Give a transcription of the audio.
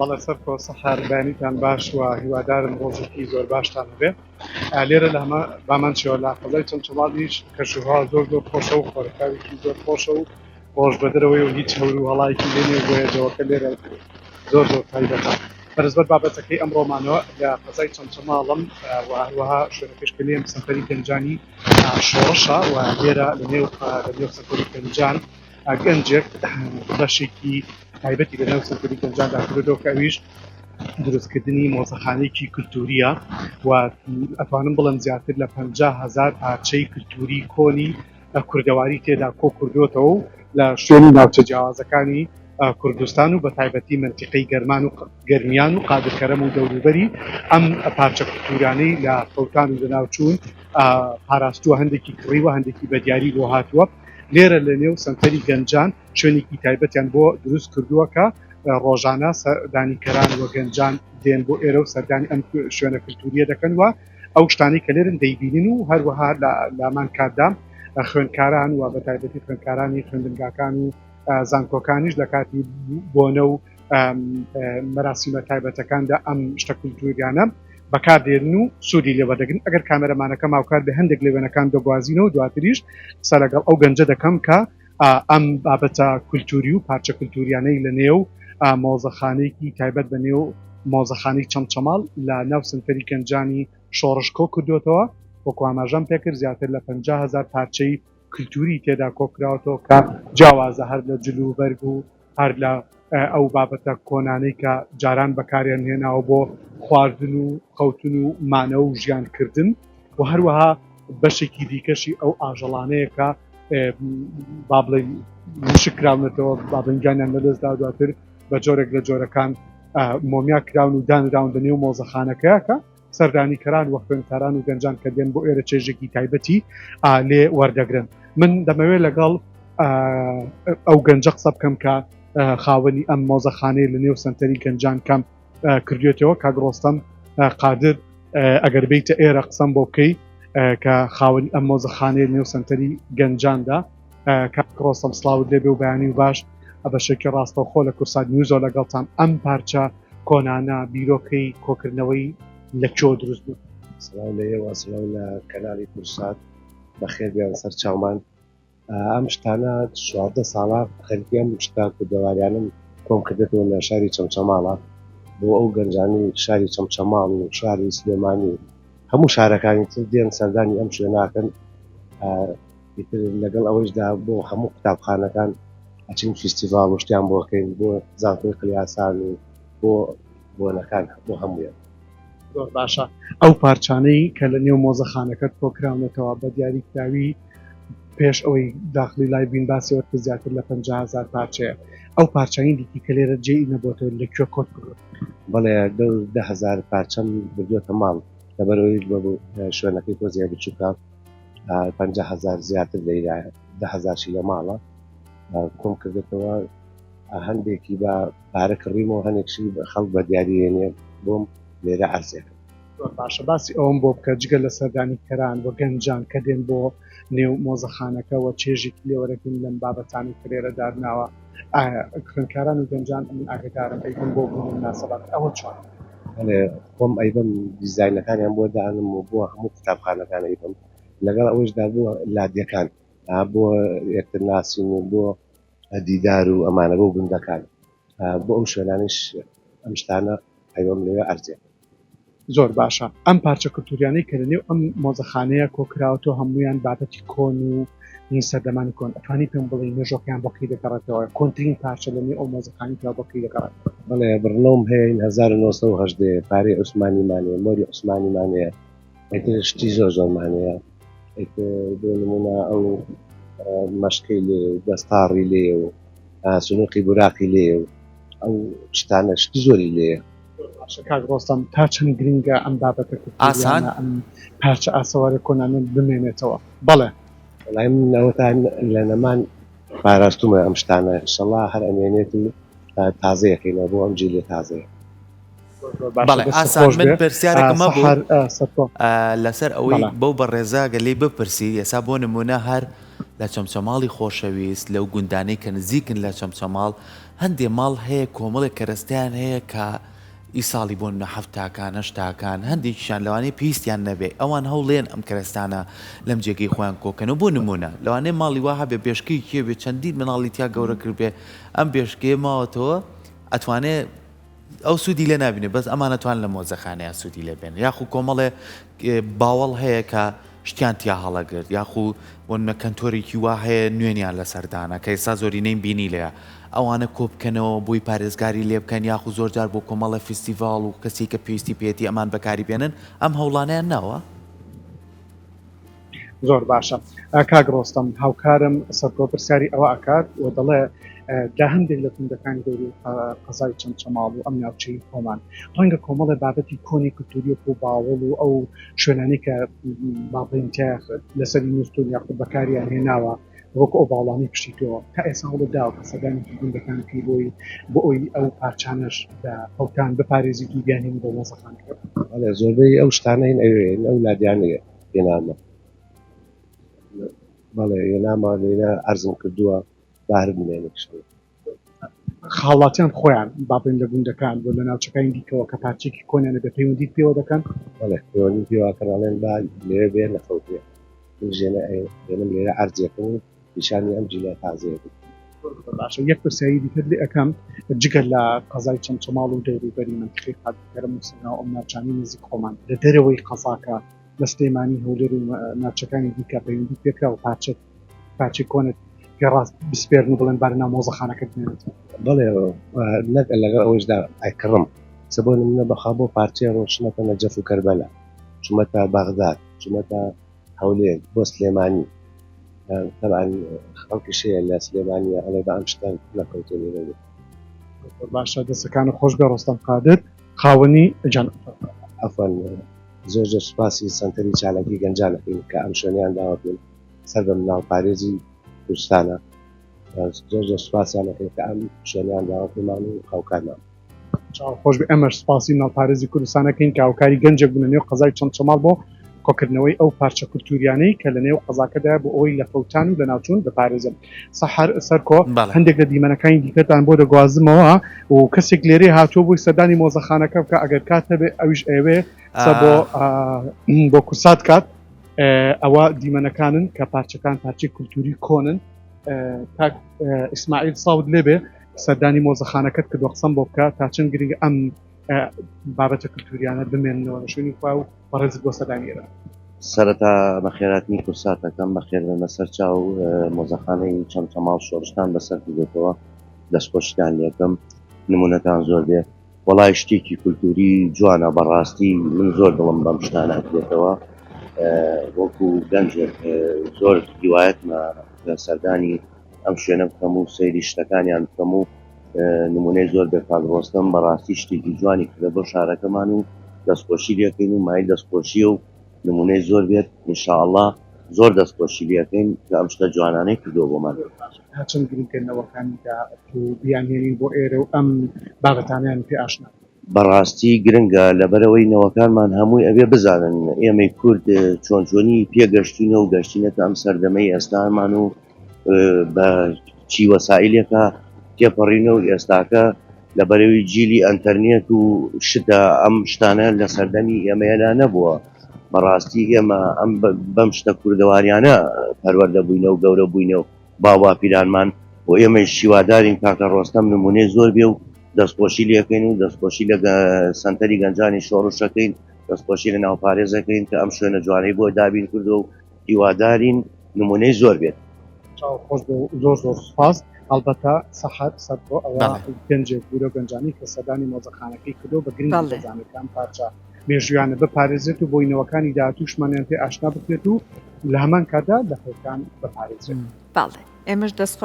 بەڵێ سەرکۆ سەحەر بەیانیتان باش و هیوادارم ڕۆژێکی زۆر باشتان هەبێ. لێرە لە هەمە بامان شێوە لە قەزای چەمچەماڵیش کەشوهەوا زۆر زۆر خۆشە و خۆرەتاوێکی زۆر خۆشە و ڕۆژ بە دەرەوەی و هیچ هەور و هەڵایەکی لێ نییە بۆیە جەوەکە لێرە زۆر زۆر تایبەتە. بەنسبەت بابەتەکەی ئەمڕۆمانەوە لە قەزای چەمچەماڵم و هەروەها شوێنەکەش کە لێم سەنتەری گەنجانی شۆڕشە و لێرە لە نێو لە نێو سەنتەری گەنجان گەنجێک بەشێکی تایبەتی لە نێو سەنتەری گەنجاندا کردەوە کە ئەویش دروستکردنی مۆزەخانەیەکی کلتوریە و ئەتوانم بڵێم زیاتر لە 50 هەزار پارچەی کلتوری کۆنی کوردەواری تێدا کۆ کردوێتەوە و لە شوێنی ناوچە جیاوازەکانی کوردستان و بە تایبەتی منتیقەی گەرمان و گەرمیان و قادرکەرەم و دەوروبەری ئەم پارچە کلتورانەی لە فەوتان و لەناوچوون پاراستووە هەندێکی کڕیوە هەندێکی بە دیاری بۆ هاتووە لێرە لە نێو سەنتەری گەنجان شوێنێکی تایبەتیان بۆ دروست کردووە کە ڕۆژانە سەردانیکەران و گەنجان دێن بۆ ئێرە و سەردانی ئەم شوێنە کلتوریە دەکەن و ئەو شتانەی کە لێرن دەیبینن و هەروەها لە لامان کاتدا خوێندکاران و بە تایبەتی خوێندکارانی خوێندنگاکان و زانکۆکانیش لە کاتی بۆنە و مەراسیمە تایبەتەکاندا ئەم شتە کولتوریانە بەکاردێنن و سوودی لێوەدەگرن ئەگەر کامێرەمانەکە ماوکار بێ هەندێک لە وێنەکان دەگوازینەوە دواتریش قسە لەگەڵ ئەو گەنجە دەکەم کە ئەم بابەتە کولتوری و پارچە کولتوریانەی لە نێو مۆزەخانەیەکی تایبەت بە نێو مۆزەخانەی چەمچەماڵ لە ناو سەنتەری گەنجانی شۆڕش کۆ کردوێتەوە وەکو ئاماژەم پێکرد زیاتر لە 50 هەزار پارچەی کلتوری تێدا کۆکراوەتەوە کە جیاوازە هەر لە جل و بەرگ و هەر لە ئەو بابەتە کۆنانەی کە جاران بەکاریان هێناوە بۆ خواردن و خەوتن و مانەوە و ژیانکردن و هەروەها بەشێکی دیکەشی ئەو ئاژەڵانەیە کە با بڵێین وشک کراونەتەوە با بڵێین گیانیان لەدەستدا دواتر بە جۆرێک لە جۆرەکان مۆمیا کراون و دانراون لە نێو مۆزەخانەکەیە کە سەردانیکەران و خوێندکاران و گەنجان کە دێن بۆ ئێرە چێژێکی تایبەتی لێ وەردەگرن من دەمەوێت لەگەڵ ئەو گەنجە قسە بکەم کە خاوەنی ئەم مۆزەخانەیە لە نێو سنتەری گەنجان کەم کردوێتەوە کاک ڕۆستەم قادر ئەگەر بیتە ئێرە قسەم بۆ بکەی کە خاوەنی ئەم مۆزەخانەیە نێو سنتەری گەنجاندا کاک ڕۆستەم سڵاوت لێبێ و بەیانی و باش بەشێکی ڕاستەوخۆ لە کوردسات نیوزەوە لەگەڵتان ئەم پارچە کۆنانە بیرۆکەی کۆکردنەوەی لە کوێوە دروست بوو؟ سڵاو لە ئێوە سڵاو لە کەناڵی کوردسات بەخێر بێن سەر چاومان ئەم شتانە 14 ساڵە خەریکی ئەم شتە کوردەواریانم کۆم کردێتەوە لە شاری چەمچەماڵە بۆ ئەو گەنجانی شاری چەمچەماڵ و شاری سلێمانی و هەموو شارەکانی تر دێن سەردانی ئەم شوێناکەن ئیتر لەگەڵ ئەوەیشدا بۆ هەموو قوتابخانەکان ئەچین فیستیڤاڵ و شتیان بۆ ئەکەین بۆ زانکۆی قلیاسان و بۆ بۆنەکان بۆ هەموویان. زۆر باشە ئەو پارچانەی کە لە نێو مۆزەخانەکەت کۆکراونەتەوە بە دیاریکراوی پێش ئەوەی داخلی لای بین باسی وەت زیاتر لە 50000 پارچەیە ئەو پارچەی دیکی کە لێرە جێی نەبۆتەوە لە کوێ کۆت کردووە؟ بەڵێ دەور 10000 پارچەم بردووەتە ماڵ لەبەرئەوەی شوێنەکەی تۆزێ بچووکە 50000 زیاتر لەیرا 10000 شی لە ماڵە کۆم کردێتەوە هەندێکی بە پارە کڕیمەوە هەندێکشی خەڵک بە دیاری هێنێ بۆم لێرە عەرزێکم. زۆر باشە باسی ئەوەم بۆ بکە جگە لە سەردانیکەران و گەنجان کە دێن بۆ نێو مۆزەخانەکە و چێژێکی لێ وەرەگرن لەم بابەتانەی کە لێرە دارناوە ئایا خوێندکاران و گەنجان من ئاگدارم ئەیبن بۆ بوون و مناسبات ئەوە چۆن؟ بەڵێ خۆم ئەیبەم دیزاینەکانیان بۆ دانم و بۆ هەموو قوتابخانەکان ئەیبەم لەگەڵ ئەوەیشدا بۆ لادێکان بۆ یەکتر ناسین و بۆ دیدار و ئەمانە بۆ گوندەکان بۆ ئەو شوێنانیش ئەم شتانە ئەیبەم لەوێ عەرزێ. زۆر باشە ئەم پارچە کلتوریانەی کە لەنێو ئەم مۆزەخانەیە کۆکراوەتەوە هەموویان بابەتی کۆن و هی سەردەمانی کۆن ئەتوانی پێم بڵێی مێژۆکەیان بۆ کەی دەگەڕێتەوە کۆنترین پارچە لەنێو ئەو مۆزەخانەی کراوە بۆ کەی دەگەڕێتەوە؟ بەڵێ بڕنەوم هەیە هین 1970 پارەی عوسمانیمان هەیە مۆری عوسمانیمان هەیە ئیتر شتی زۆر زۆرمان هەیە ئیتر بۆ نمونە ئەو مەشکەی لێ و دەستاڕی لێ و سنوقی بوراقی لێ و ئەو شتانە شتی زۆری لێیە. باشە کاک ڕۆستەم تا چەند گرنگە ئەم بابەتە ئاسان. کولتوریانە ئەم پارچە ئاسەوارە کۆنانە بمێنێتەوە؟ بەڵێ. وەڵای من ئەوەتا لە نەمان پاراستومە ئەم شتانە ئیشەڵا هەر ئەمێنێت و تازەی ئەکەینەوە بۆ ئەم جیلە تازەیە. زۆر زۆر باشە بەڵێ دەستت ئاسان خۆش من بێ پرسیارێکم هەبوو سەحەر سەرکۆ لەسەر ئەوەی بەڵێ. بەو بەڕێزە گەر لێی بپرسی ئێستا بۆ نمونە هەر لە چەمچەماڵی خۆشەویست لەو گوندانەی کە نزیکن لە چەمچەماڵ. هەندێ ماڵ هەیە کۆمەڵێک کەرەستەیان هەیە کە ئی ساڵی بۆ نمونە حەفتاکان هەشتاکان هەندێکیشیان لەوانەیە پێویستیان نەبێ ئەوان هەوڵێن ئەم کەرەستانە لەم جێگەی خۆیان کۆکەنەوە بۆ نمونە لەوانەیە ماڵی وا هەبێ بێشکەیەکی هەبێ چەندین مناڵی تیا گەورە کردبێ ئەم بێشکەیە ماوەتەوە ئەتوانێ ئەو سوودی لێ نابینێ بەس ئەمان ئەتوان لە مۆزەخانەیا سوودی لێ بێنن یاخو کۆمەڵێ باوەڵ هەیە کە شتیان تیا هەڵەگرت یاخو بۆ نمونە کەنتۆرێکی وا هەیە نوێنیان لەسەر دانا کە ئێستا زۆرینەیم بینی لێیە ئەوانە کۆ بکەنەوە بۆی پارێزگاری لێ بکەن یاخو زۆر جار بۆ کۆمەڵە فیستیڤاڵ و کەسی کە پێویستی پێیەتی ئەمان بەکاری بێنن ئەم هەوڵانەیان ناوە؟ زۆر باشە کاک ڕۆستەم هاوکارم سەرکۆ پرسیاری ئەوە ئەکات و دەڵێ لە هەندێک لە گوندەکانی دەوری قەزای چەمچەماڵ و ئەم ناوچەی خۆمان ڕەنگە کۆمەڵی بابەتی کۆنی کولتوری و باوەڵ و ئەو شوێنانی کە باڵین لەسەری نووسون یاخود بەکاریان هێناوە وەک ئەو باڵانی پشتی تۆ تا ئێستا هەوڵت داوە کە سەردانی گوندەکان بکەی بۆی بۆ ئەوی ئەو پارچانەش لە فەوتان بپارێزیت و بیانهێنی بۆ مۆزەخانەکە؟ بەڵێ زۆربەی ئەو شتانە هین ئەوێن ئەو لادیانەیە هێنامە بەڵێ هێنامە لێرە عەرزم کردووە با هەر بمێنێ ئیشەڵا. هاوڵاتیان خۆیان با بڵێین لە گوندەکان و لە ناوچەکانی دیکەوە کە پارچەیەکی کۆنیان هەبێت پەیوەندیت پێوە دەکەن؟ بەڵێ پەیوەندیم پێوە ئەکەن ئەڵێن با لەوێ بێ نەفەوتێ منیش لێرە ئەیێنم لێرە عەرزی ئەکەم و پیشانی ئەم جیلە تازەیە بدەم. زۆر زۆر باشە یەک پرسیاری دیکەت لێ ئەکەم جگە لە قەزای چەمچەماڵ و دەوروبەری مەنتیقەی قادرکەرەم و سنە و ئەم ناوچانەی نزیک خۆمان لە دەرەوەی قەزاکە لە سلێمانی هەولێر و ناوچەکانی دیکە پەیوەندیت پێکرا و پارچەت پارچەی کۆنت پێ ڕاست بسپێرن و بڵێن بارە ناو مۆزەخانەکەت بمێنێتەوە؟ بەڵێ نەک لەگەڵ ئەوەیشدا ئەیکڕم سە بۆ نمونە بەخوا بۆ پارچەی ڕۆشنەتە نەجەف و کەربەلا چومەتە بەغداد چومەتە هەولێر بۆ سلێمانی تەبعەن خەڵکیش هەیە لە سلێمانیە ئەڵێ بە ئەم شتە نەکەوتوە لێرە بێ. زۆر باشە دەستەکانت خۆش بێ ڕۆستەم قادر خاوەنی جان. عەفوەن زۆر زۆر سوپاسی سەنتەری چالاکی گەنجان ئەکەین کە ئەم شوێنەیان داوە پێم سەر بە مناڵپارێزی کوردستانە زۆر زۆر سوپاسیان ئەکەین کە ئەم شوێنەیان داوە پێمان و هاوکارمان. چاو خۆش بێ ئێمەش سپاسی مناڵپارێزی کوردستان ئەکەین کە هاوکاری گەنجێک بوون لە نێو قەزای چەمچەماڵ بۆ کۆکردنەوەی ئەو پارچە کولتوریانەی کە لە نێو قەزاکەدایە بۆ ئەوەی لە فەوتان و لەناوچوون بپارێزن. سەحەر سەرکۆ بەڵێ. هەندێک لە دیمەنەکانی دیکەتان بۆ دەگوازمەوە و کەسێک لێرەی هاتووە بۆی سەردانی مۆزەخانەکە بکا ئەگەر کات هەبێ ئەویش ئەیەوێ قسە بۆ بۆ کورسات کات ئەوە دیمەنەکانن کە پارچەکان پارچەی کولتوری کۆنن کاک ئیسماعیل ساوت لێبێ سەردانی مۆزەخانەکەت کردوە قسەم بۆ بکە تا چەند گرنگە ئەم بابەتە کلتوریانە بمێننەوە لە شوێنی خوا و بەڕێزت بۆ سەردانی ئێرە. سەرەتا بەخێراتنی کورسات ئەکەم بەخێربێن بەسەر چاو مۆزەخانەی چەمچەماڵ شۆڕشتان بەسەر کردۆتەوە دەستخۆشیتان لێکەم نمونەتان زۆر بێ وەڵای شتێکی کولتوری جوانە بەڕاستی من زۆر دڵم بەم شتانە ئەکرێتەوە وەکو گەنجێک زۆر هیوایەتمە کە سەردانی ئەم شوێنە بکەم و سەیری شتەکانیان بکەم و نمونەی زۆر بێ کاک ڕۆستەم بەڕاستی شتێکی جوانی کردە بۆ شارەکەمان و دەستخۆشی لێکەین و مای دەستخۆشیە و نمونەی زۆر بێت ان شاء اللە زۆر دەستخۆشی لێکەین کە ئەم شتە جوانانەی کردووە بۆمان. تا چەند گرنگە نەوەکانی داهاتوو بیانهێنین بۆ ئێرە و ئەم بابەتانەیان پێ ئاشنا بکەین؟ بەڕاستی گرنگە لەبەرئەوەی نەوەکانمان هەمووی ئەبێ بزانن ئێمەی کورد چۆن چۆنی پێگەشتوینە و گەشتینەتە ئەم سەردەمەی ئێستامان و بە چی وەسائیلێکا تێپەڕینە و ئێستاکە لەبەرەوی جیلی ئەنتەرنێت و شتە ئەم شتانە لە سەردەمی ئێمەیەدا نەبووە بەڕاستی ئێمە ئەم بەم شتە کوردەواریانە پەروەردە بووینە و گەورە بووینە و باوباپیرانمان و ئێمەیش هیوادارین کاکە ڕۆستەم نمونەی زۆر بێ و دەستخۆشی لێکەین و دەستخۆشی لە سەنتەری گەنجانی شۆڕشەکەین دەستخۆشی لە ناوپارێزەکەین کە ئەم شوێنە جوانەی بۆ دابین کردو و هیوادارین نمونەی زۆر بێت. چاو خۆش بێ و زۆر زۆر سوپاس. هەڵبەتە سەحەر سەرکۆ ئەوە گەنجێک بوو لەو گەنجانەی کە سەردانی مۆزەخانەکەی کردو بە گرنگی دەزانێت کە ئەم پارچە مێژوویانە بپارێزرێت و بۆی نەوەکانی داهاتووشمانیان پێ ئاشنا بکرێت و لە هەمان کاتدا لە فەوتان بپارێزرێت. بەڵێ ئێمەش دەستخۆش.